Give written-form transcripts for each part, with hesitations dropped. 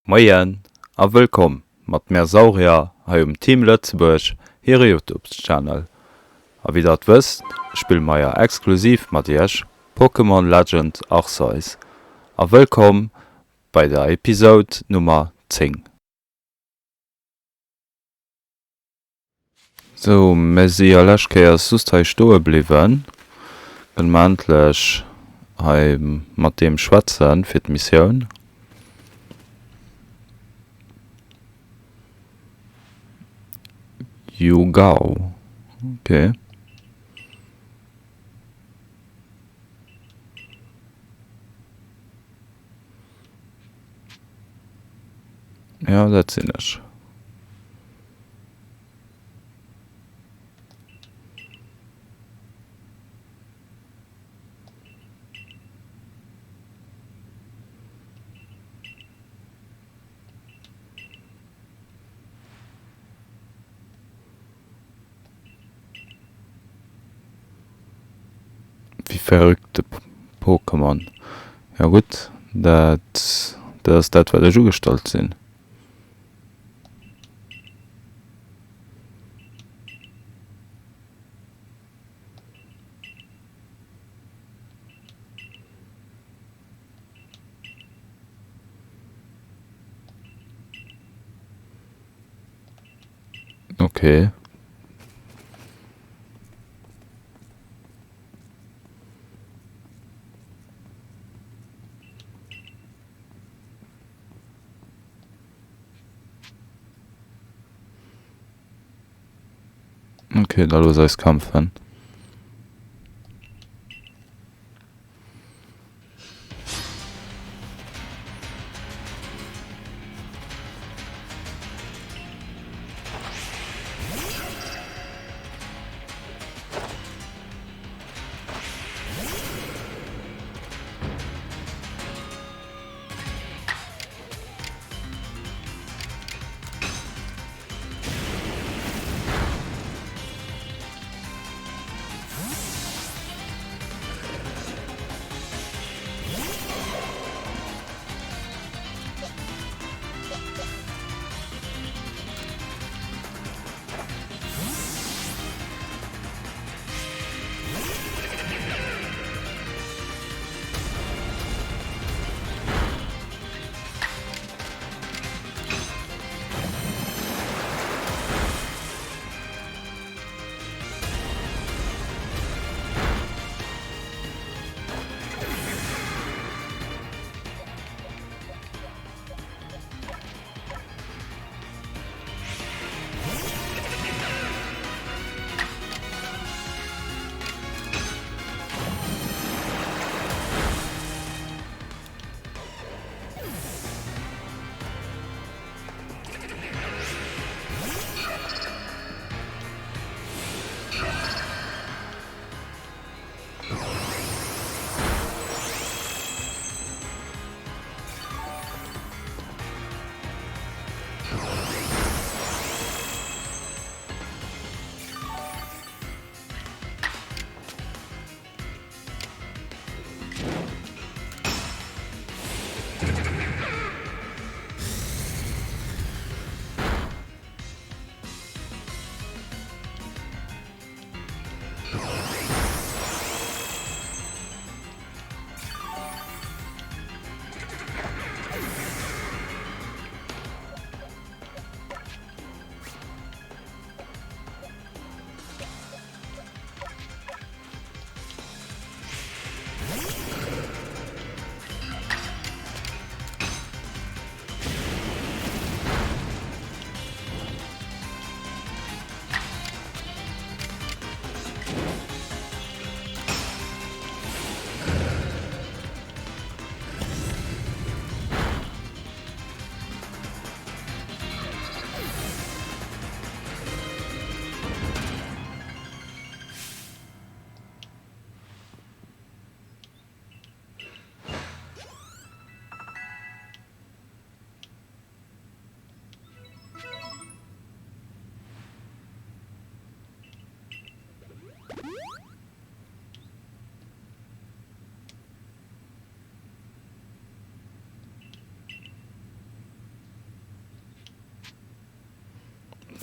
Moien a wëllkomm mat mär Saurier hei um Team Lëtzebuerg hire Youtube Channel. A wéi der et wësst spille mer jo exklusiv mat iech Pokémon Legend Arceus. A wëllkomm bei der Episode Nummer 10. Sou, mir si jo lescht Kéiers just hei stoe bliwwen. Kënne mer endlech hei mat deem schwätzen fir d'Missioun. Yugao, okay. Jo, dat sinn ech. Wie verrückte Pokémon. Jo gutt, dat dat ass dat wat ech ugestallt sinn. Okay. Okay, da looss eis kämpfen.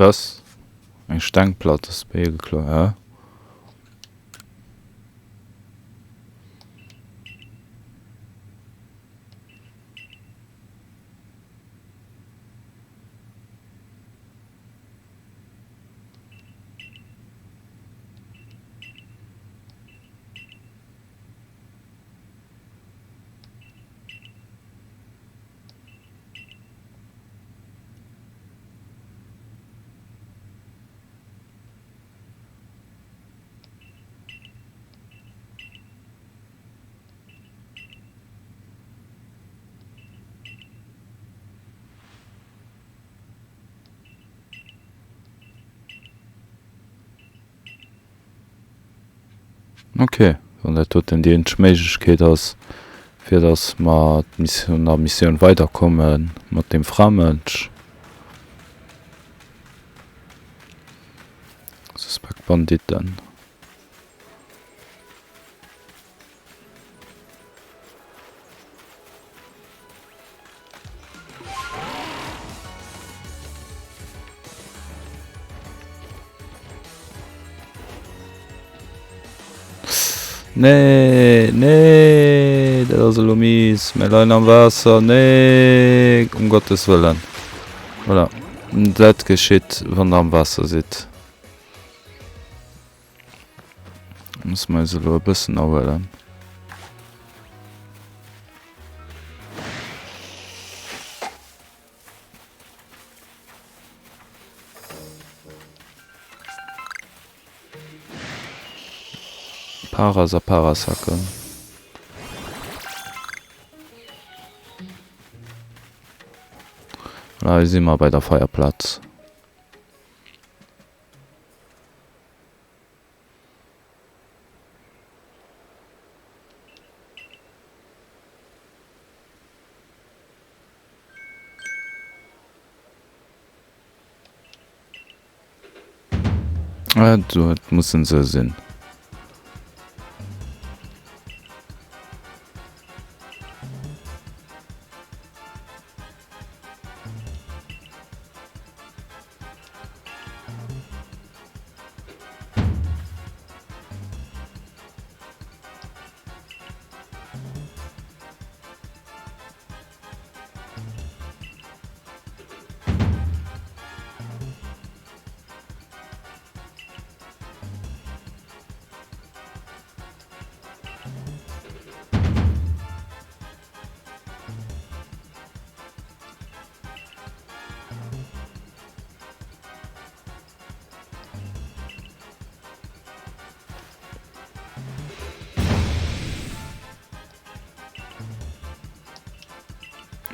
Was? Eng Stengplatt ass bei hir geklo, hä? Ok, wann dat doten déi eenzeg Méiglechkeet ass, fir dass mer an der Missioun weiderkomme mat deem Framënsch. Suspekt Banditten. Nee, nee, dat ass elo mies. Mir leien am Waasser. Nee, um Gottes Wëllen. Voilà. Dat geschitt, wann der am Waasser sidd. Musse mer eis elo e bëssen erhuelen. Paras a Parasacken. Voilà, hei si mer bei der Feierplaz. Ah, do mussen se sinn.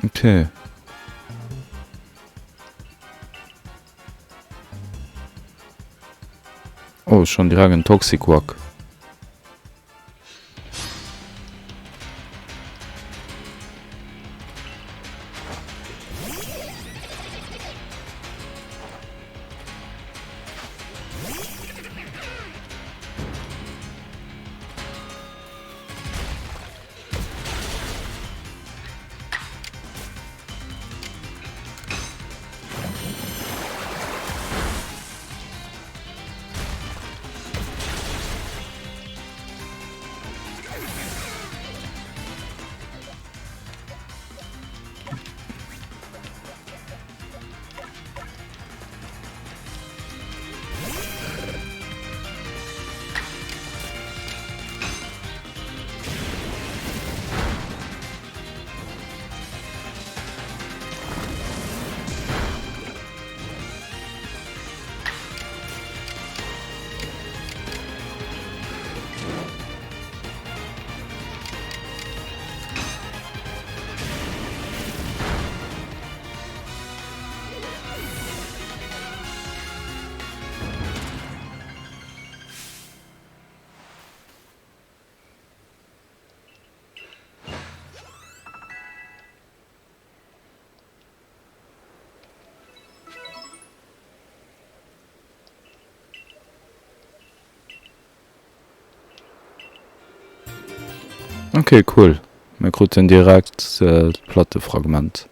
Okay. Oh, schon direkt en Toxicroak. Ok cool, mir kruten direkt d'Plattefragment.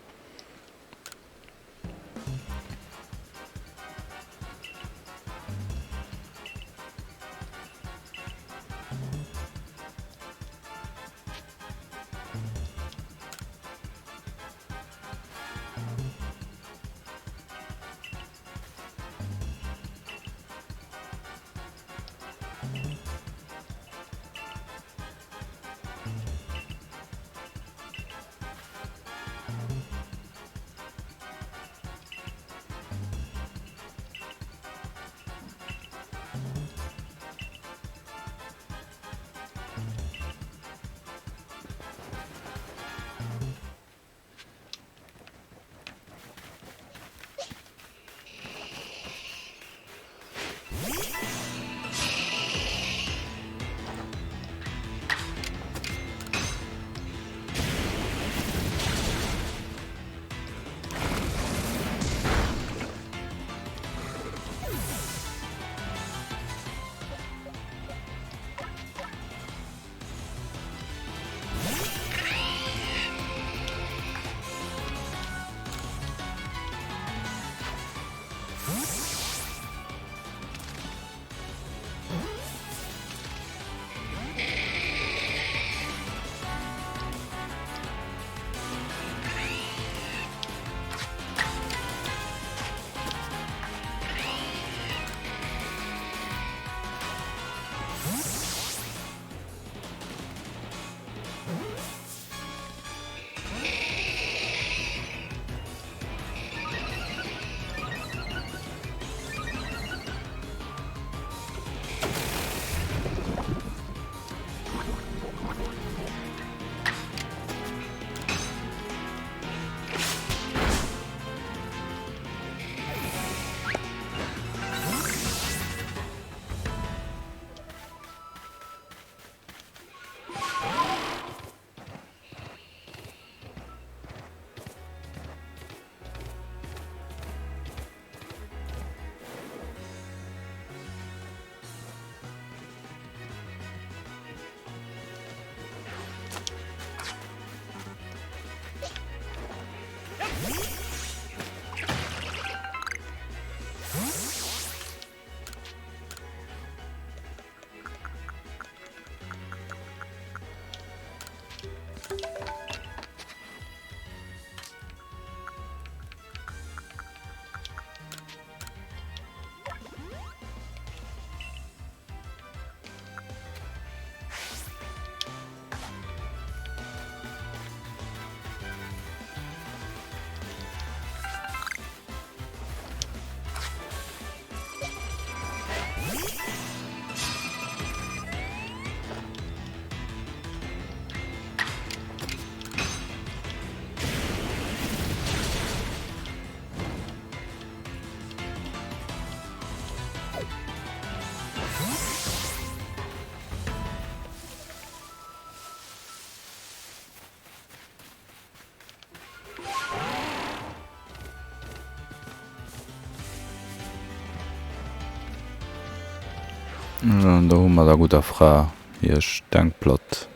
An do hu mer der gudder Fra hir Stengplatt.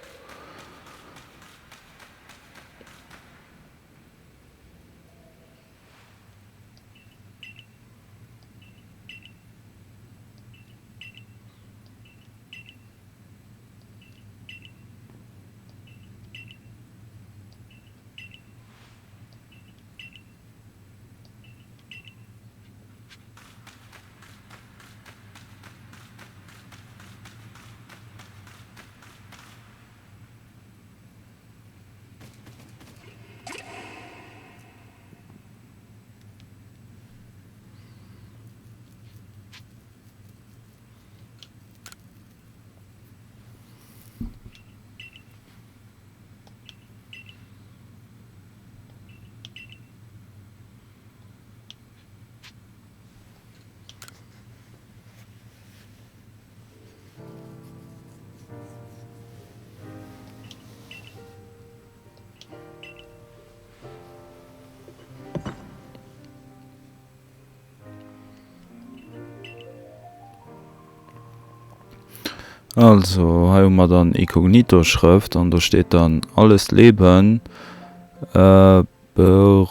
Also hei hu mer dann Inkognito-Schrëft an do steet dann alles Leben äh, beru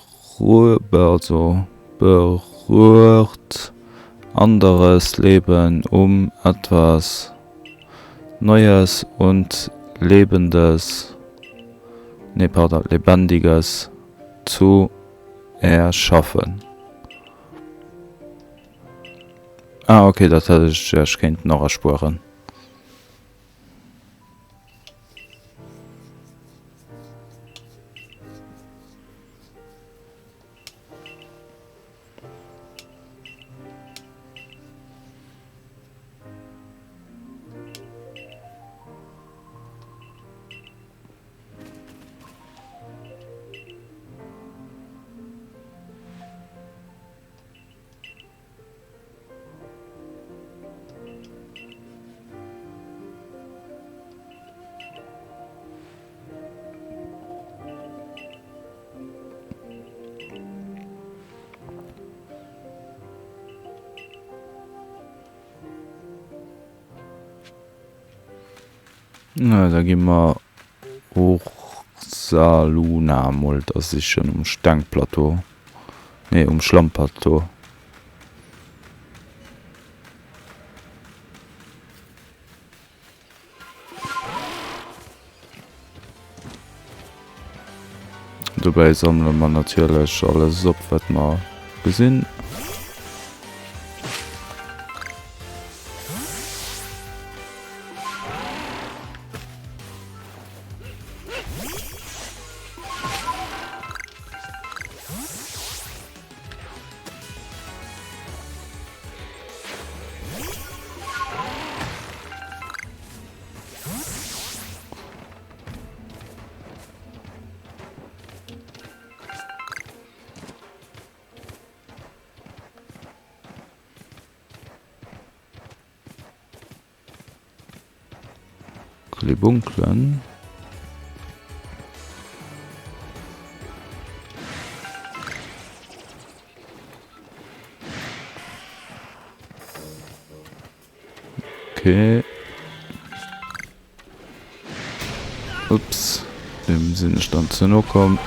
also berührt anderes Leben um etwas Neues und Lebendes, nee pardon, Lebendiges zu erschaffen. Ah ok, dat hätt ech iech kéinten och erspueren. Na, da gi mer Ursaluna mol da sichen um Stengplateau. Nee, um Schlammpateau. Dobäi sammele mer natierlech alles op, wat mer gesinn. Klebunkelen. Okay. Ups, dem sinn ech dann ze no komm.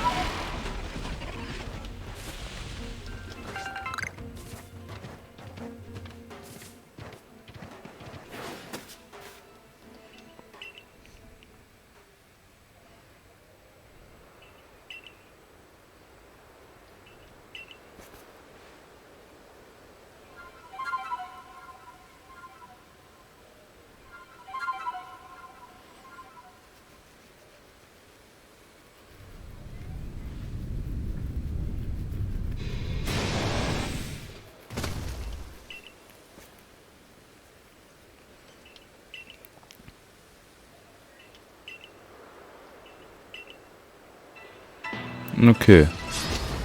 Ok,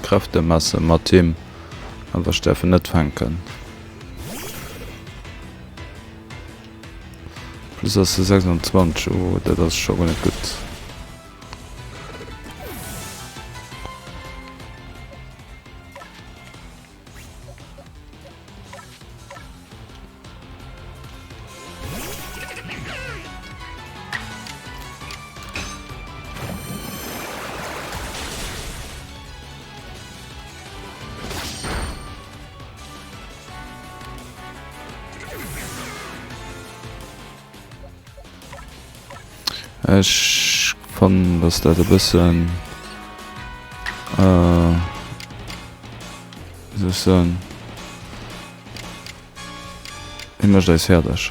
Kräfte messe mat him, awer ech däerf en net fänken. Plus ass e 26, oh dat ass scho guer net gutt. Ech fannen, dass dat e bëssen, wéi soll ech soen, hie mécht eis fäerdeg.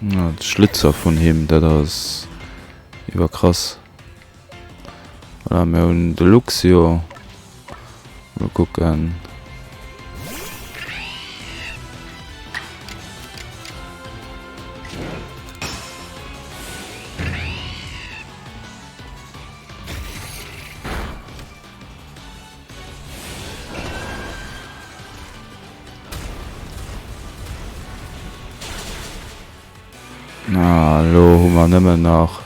Ja, d'Schlitzer vun him, dat ass iwwerkrass. Voilà, mir hunn de Luxio. Mal kucken. Ah, elo hu mer nëmmen nach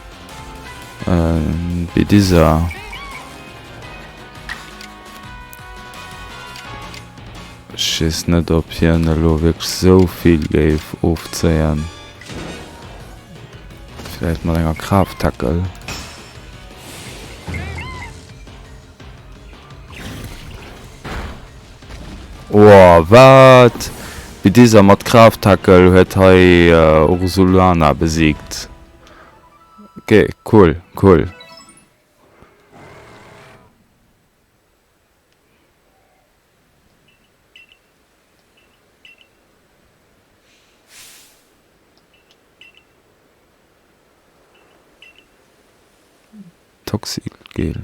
Bidisa. Ech weess net, ob hien elo wierklech esou vill géif ofzéien. Vläicht mat enger Kraaft-Tackle. Oa wat? Bidisa mat Kraaft-Tackle huet hei Ursulana besiegt. Ok, cool, cool. Toxigel.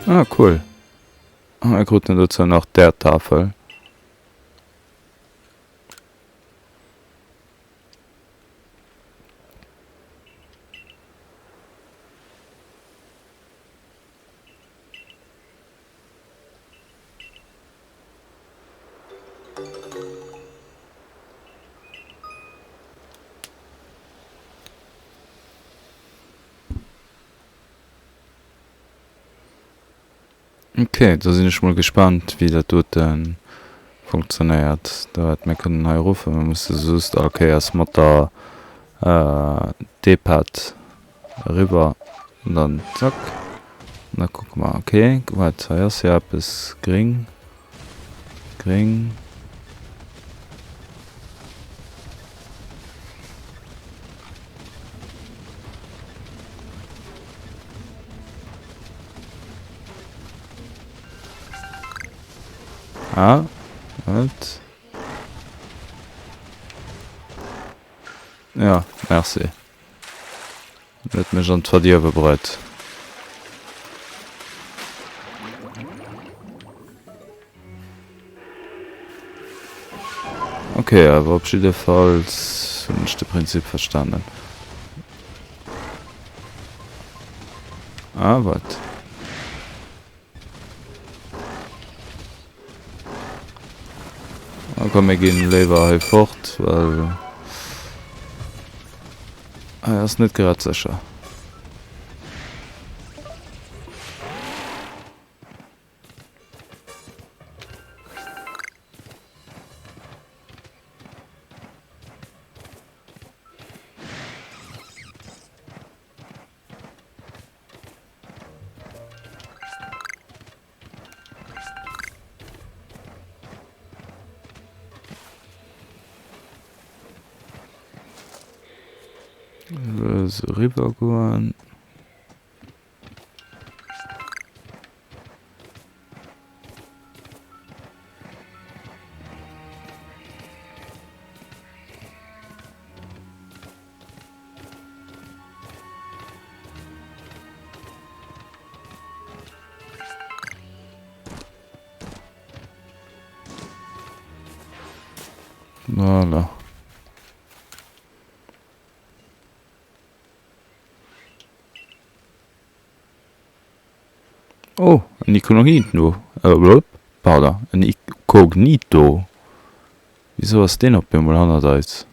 Ah cool. Ah, mir kruten dozou nach d'Äerdtafel. Ok, do sinn ech mol gespannt wéi dat dote funktionéiert. Da wat mir kënnen hei erof, mir musse just all Kéiers mat der D-Pad eriwwer an dann zack. An da kucke mer, ok, wat hei ass jo eppes gréng, gréng. Ah, wat? Ja, merci. Huet mech an d'Verdierwe bruet. Ok, awer op jiddefalls hunn ech de Prinzip verstanen. Ah, wat? Ah, komm, mir ginn léiwer hei fort, well hei ass net grad sécher. Eriwwer goen. Voilà. Oh, en Inkognito. Äh, pardon, en Inkognito. Wisou ass deen op eemol hannert eis?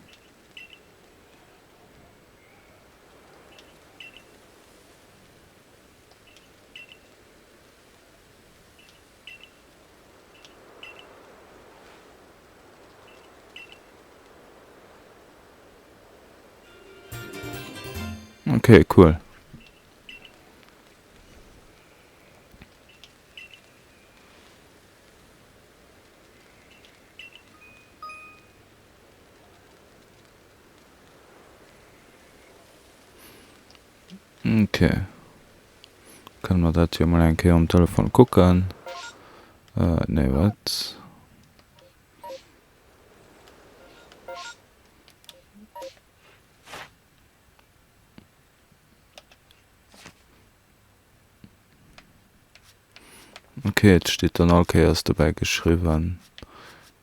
Okay, cool. Ok. Kënne mer dat jo mol eng Kéier um Telefon kucken. Nee, wat? Ok, et steet dann all Kéiers dobäi geschriwwen,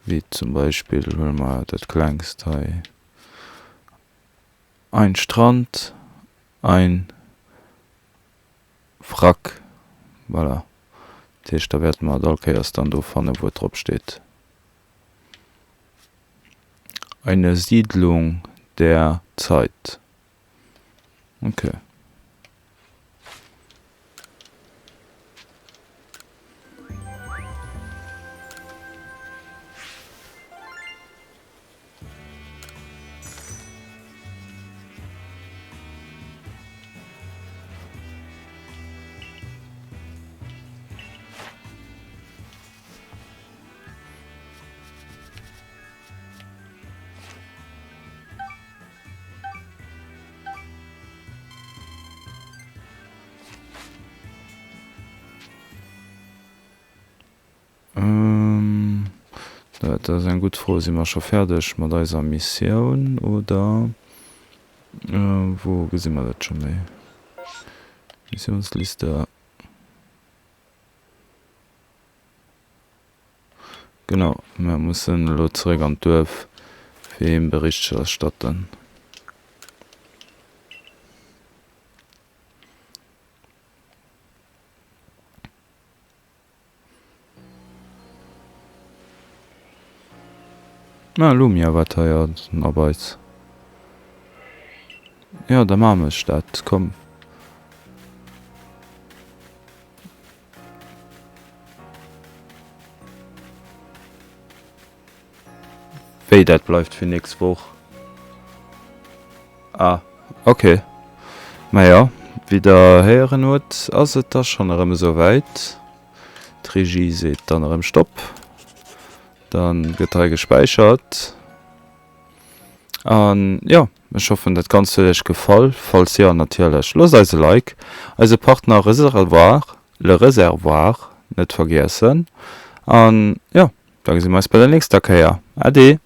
wéi zum Beispill, huele mer dat klengst hei, Ein Strand, ein Wrack. Voilà, dat heescht, da wäerte mer et all Kéiers dann do fannen, wou et drop steet. Eine Siedlung der Zeit. Ok. Dat ass eng gutt Fro. Si mer scho fäerdeg mat eiser Missioun oder wou gesi mer dat scho méi? Missiounsliste. Genau, mer mussen elo zeréck an d'Duerf fir him Bericht ze erstatten. Ah, Lumia waart hei op eis. Jo, da maache mech dat, komm. Wéi, dat bleift fir nächst Woch? Ah, ok. Maja, wéi der héieren hutt, ass et da schonn erëm esou wäit. D'Regie seet dann erëm Stopp. Dann gëtt hei gespäichert. An jo, ech hoffen dat Ganzt huet iech gefall. Falls jo, natierlech loosst eis e Like, eise Partner Reservoir, Le Réservoir net vergiessen. An jo, da gesi mer eis bei der nächster Kéier. Ade!